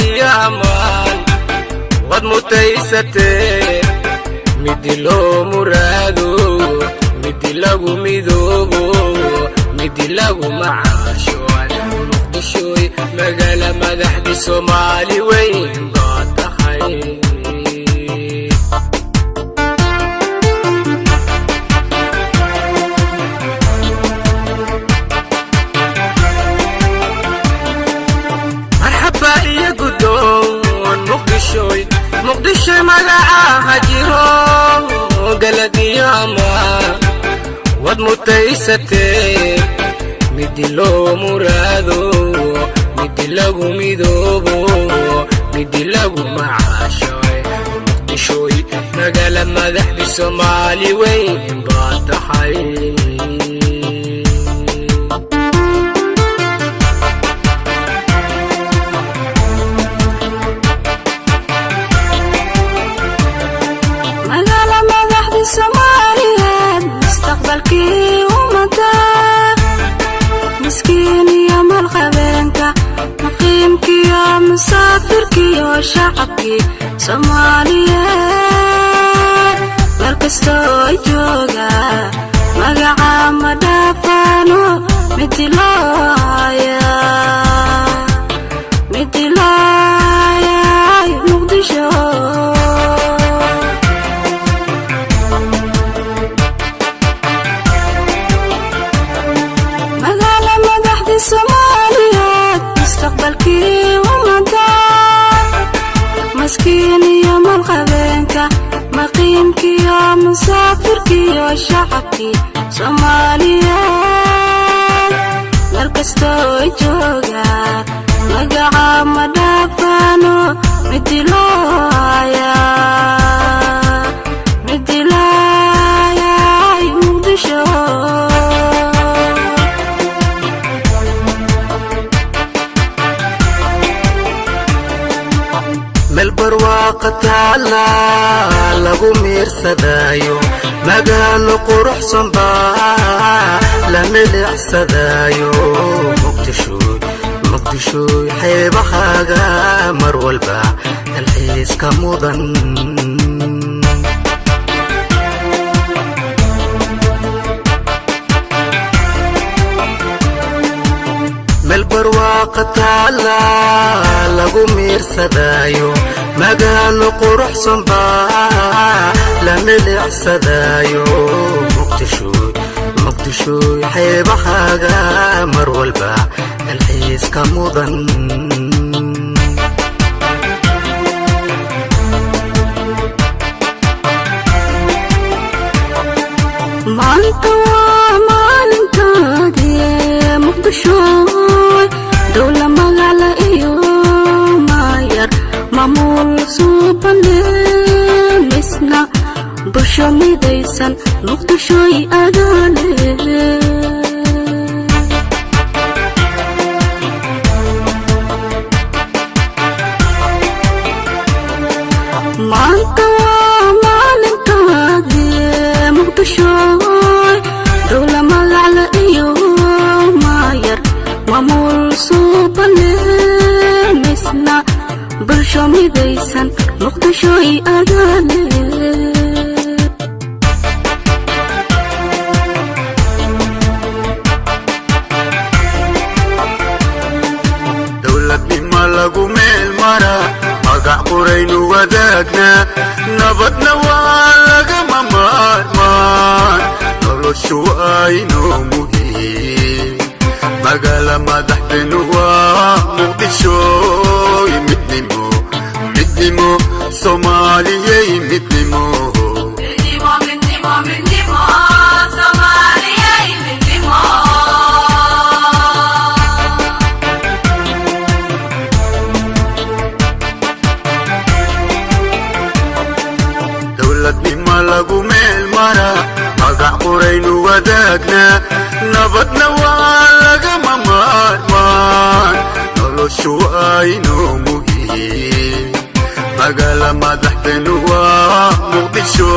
Galad iyo ammaan wad mutaysatee, midi loo muraado, midi lagu midoobo, midi lagu macaasho. Muqdishoy, magaala madaxdii Soomaali weyn baa tahay. Marxaba iyo guddoon, Muqdishoy, Muqdishoy, magacaha jiro. Galad iyo ammaan wad mutaysatee, midi loo muraado, midi lagu midoobo, midi lagu macaasho. Muqdishoy, magaala madaxdii Soomaali weyn baa tahay. Magaala madaxdii Soomaaliyeed, mustaqbalkii ummadda, miskiin iyo malqabeenka, muqiimkiyo musaafirkiyo shacabkii Soomaaliyeed meel kastoo ay jooga, magaca ma dhaafaano. Midilooya midilooyay Muqdisho. Magaala madaxdii Soomaaliyeed, mustaqbalkii ummadda, maskiin iyo malqabeenka, maqiimkiyo musaafirkiyo shacabkii Soomaaliyeed meel kastoo ay joogaan, magaca ma dhaafaano. Midilooya midilooyay Muqdisho. Meel barwaaqa taala lagu miirsadaayo, magaalo quruxsan baa la milicsadaayo. Muqdishoy, Muqdishoy, xeebahaaga mar walba dalxiiska mudan. Meel barwaaqa taala lagu miirsadaayo, magaalo quruxsan baa la milicsadaayo. Muqdishoy, Muqdishoy, xeebahaaga mar walba dalxiiska mudan. Maanta waa maalintaadii, Muqdishoy, dowla magaala iyo maayar, maamuul suubane, misna bulsho midaysan. Muqdishoy adaale. Maanta waa maalintaadii, Muqdishoy, dowla magacla iyo maayar, maamuul suubane, misna bulsho midaysan. Muqdishoy adaale. Dowladnimo lagu meel mara, magac quraynu wadaagnaa, nabadna waa lagama maarmaan, noloshu waa inoo muhiim. Magaala madaxdeenu waa Muqdisho. Midnimo, midnimo, Soomaaliyey, midnimo. Midnimo, midnimo, midnimo, Soomaaliyey, midnimo. Dowladnimo lagu meel mara, magac quraynu wadaagnaa, nabadna waa lagama maarmaan, noloshu waa inoo muhiim. Magaala madaxdeenu waa Muqdisho.